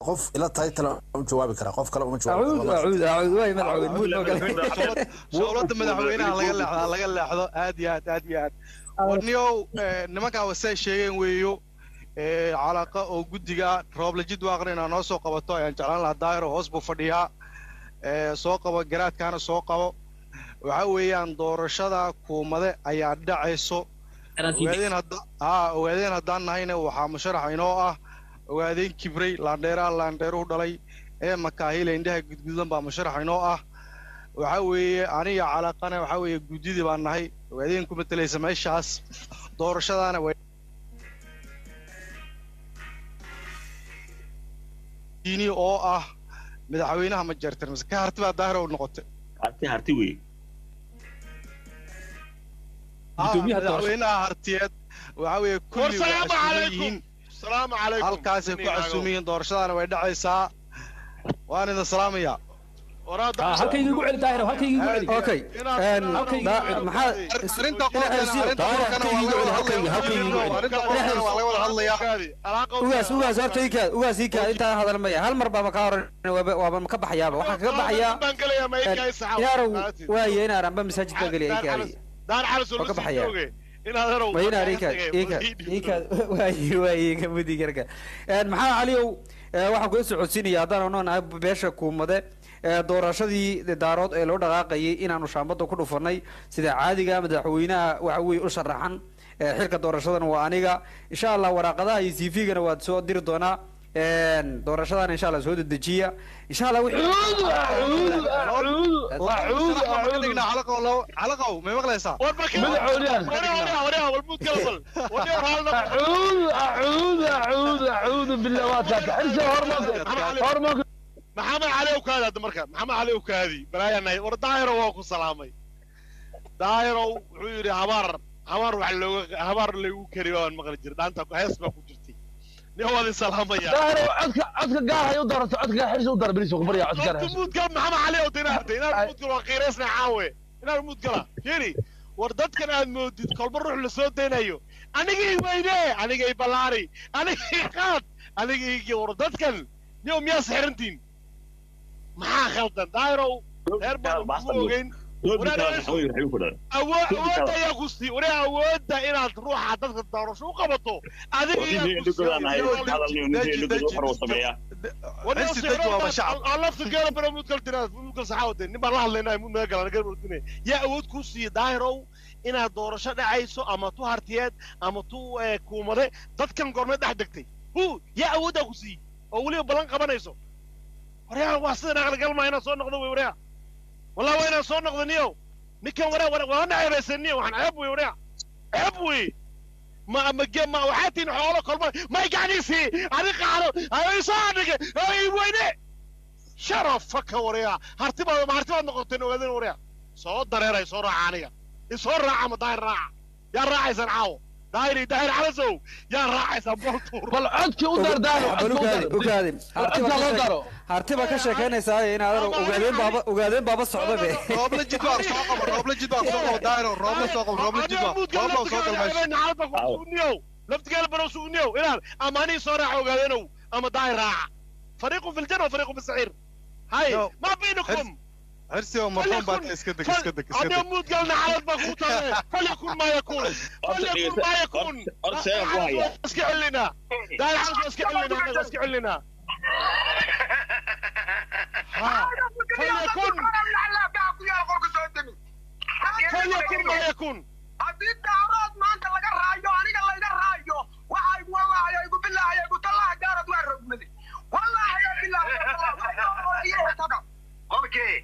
Qof ila title u jawaabi karaa, qof kale uma jawaabi acuud karo. Acuud acuud waay madaxweyne muud noo galay. Showladda madaxweynaha laga leexdo, laga leexdo. Aad iyo aad, aad iyo aad. Warniyow, nimankaa wasay sheegeen weeyo calaaqa oo guddiga Rooble Jidwaaqna inaa noo soo qabato ayaan jeclaan lahaa. Daahiro hoos buu fadhiyaa, soo qabo garaadkaana soo qabo. Waxa weeyaan doorashada kuumade ayaa dhacayso. Ogaadeen hadda haa, ogaadeen haddaan nahayna waxaa musharax inoo ah ogaadeen kibray laandheeraha laandheeruhu dhalay ee makaahila indhaha gudgudan baa musharax inoo ah. Waxa weeye aniga calaaqana waxa weeye guddidii baan nahay ogaadeen ku matalaysa meeshaas doorashadaana way diini oo ah madaxweynaha ma jeertan mise ka harti baa Daahir u noqotay. Harti, harti wey. Guddoomiyaha doorashada. Madaxweynaha hartiyeed waxa weeye war kulli way salaamu casuuman calaykum yihiin, salaamu calaykum. halkaasay ku casuuman yihiin, doorashadaana way dhacaysaa. Waan idin salaamayaa. Halkayga igu celi Daahir, halkayga igu celi. Okay, maxaa arrinta qolkana, arrinta qolkana waa laga wada hadlayaa, arrinta qolkana waa laga wada hadlayaa. Ugaas, ugaas, horta ii kaad, ugaas ii kaad, intaan hadal maya. Hal mar baaba kaa oran, waaba ka baxayaaba, waxaan kaga baxayaa baan gelayaa ma ii saxaw inaarow waaye inaar anba masaajid baan gelaya, ii kaadi. Daar xalas Waa ka baxayaa. Inaad ma inaar ii kaad, ii kaad, ii kaad, waaye waaye ka mudi karka. Maxaa Caliyow, waxaan kula socodsiinaya haddaan noo nahay beesha kuumade doorashadii daarood ee loo dhaqaaqayay inaanu shaambada ku dhufanay sida caadiga. Madaxweynaha waxa weeye u sharaxan xilka doorashadan waa aniga, insha Allah. Waraaqadaha iyo CV-gana waad soo diri doonaa. Doorashadan insha Allah soo dedejiya insha Allah wixii acuudu acuudu acuudu Sharax ma ka acuudu. dhignaa calaqow calaqow may maqlaysaa? Madaxweynahan. Acuudu acuudu acuudu acuudu billah, waa taata xirsi hormaanka hormaanka. Maxamed Cali ukaadi hadda, marka Maxamed Cali ukaadi balaayanay. War Daahirow, waa ku salaamay Daahirow. Wuxuu yidhi habaar, habaar wax looga habaar laygu kari waan maqli jira, dhaanta hees baa ku jirtay. Nin waad i salaamaya. Daahiro, codka, codka gaar hay u darato, codka gaar xirsi u dara bilis ku barya, codka gaar horta xirsi. Muudgal Maxamed Cali oo dinaartay inaad muudgal waa qiiraysna caawe inaad muudgala fiiri. War dadkan aad moodid kolba ruux la soo daynayo, anigii weyne, anigay ballaari, anigii qaad, anigii. War dadkan niyow miyaa sixirantiin? Maxaa khaldan Daahirow? Reer baan kugu ogeyn. Awoodda ayaa ku sii waree, awoodda inaad ruuxa dadka doorasho u qabato adiga ayaa ku Xirsi deji, waaba shacab. Lafta geela baro mudgal diraa mudgal saxaawade nin baan la hadlaynaa mud naga galan garab ordine. Yaa awood kuu siiya Daahirow inaad doorasho dhacayso ama tu hartiyeed ama tu kuumade? Dadkan goormee dhex degtay hu yaa awooddaa ku siiyey oo weliba ballan qabanayso? Waryaa, waa sidan aqli galmaa inaan soo noqdo wey. Waryaa, wallah waa inaan soo noqdo niyow. Ninkan waraa wara waana ceebaysan niyow, waxaan ceeb wey waryaa, ceeb wey. Ma ma ge ma waxaa tihin xoolo kolba may gacniisii adi qaado ay soo adhige ay weyne sharafaka. Waryaa, harti baad ma harti baad noqoteen ogaadeen. Waryaa, soo dareeray, soo raaca aniga, isoo raaca ma Daahir raaca. Yaa raacaysaan caawo Daahir, Daahir Calasow yaa raacaysaan booltuur? Bal codkii u dar Daahiro, bal codka u ukaadi dar ukaadi bal harti codka baa loo ka daro. Harti baa ka sheekeynaysaa inaad ogaadeen baaba, ogaadeen baaba socda be. Rooble Jidwaaq soo qabo, Rooble Jidwaaq soo qabo Daahiro, Rooble soo qabo, Rooble Jidwaaq, Rooblow soo gal meesha. Laftigeela baro sugniyow inaan ama anii soo raaca ogaadenow ama Daahir raaca. Fariiqun fi ljanna wa fariiqun fi saciir hay No. ma baynakum. Xirsi oo marxuum baa tahay, iska deg, iska deg, iska adiga deg. Muudgalna xaalad baa kugu taale. Falyakun maa yakuun, falyakun maa yakuun. Horta sheegan ku haya. Iska celinaa Daahir xaalad, waa iska celinaa annaga, waa iska celinaa. Ha falyakun, falyakun maa yakuun. Haddii Daarood maanta laga raayo aniga layga raayo, waxa igu wallaahi igu bilaahi igu tallaahi, Daarood waa rogmaday wallaahi bilaahi. Qolkee?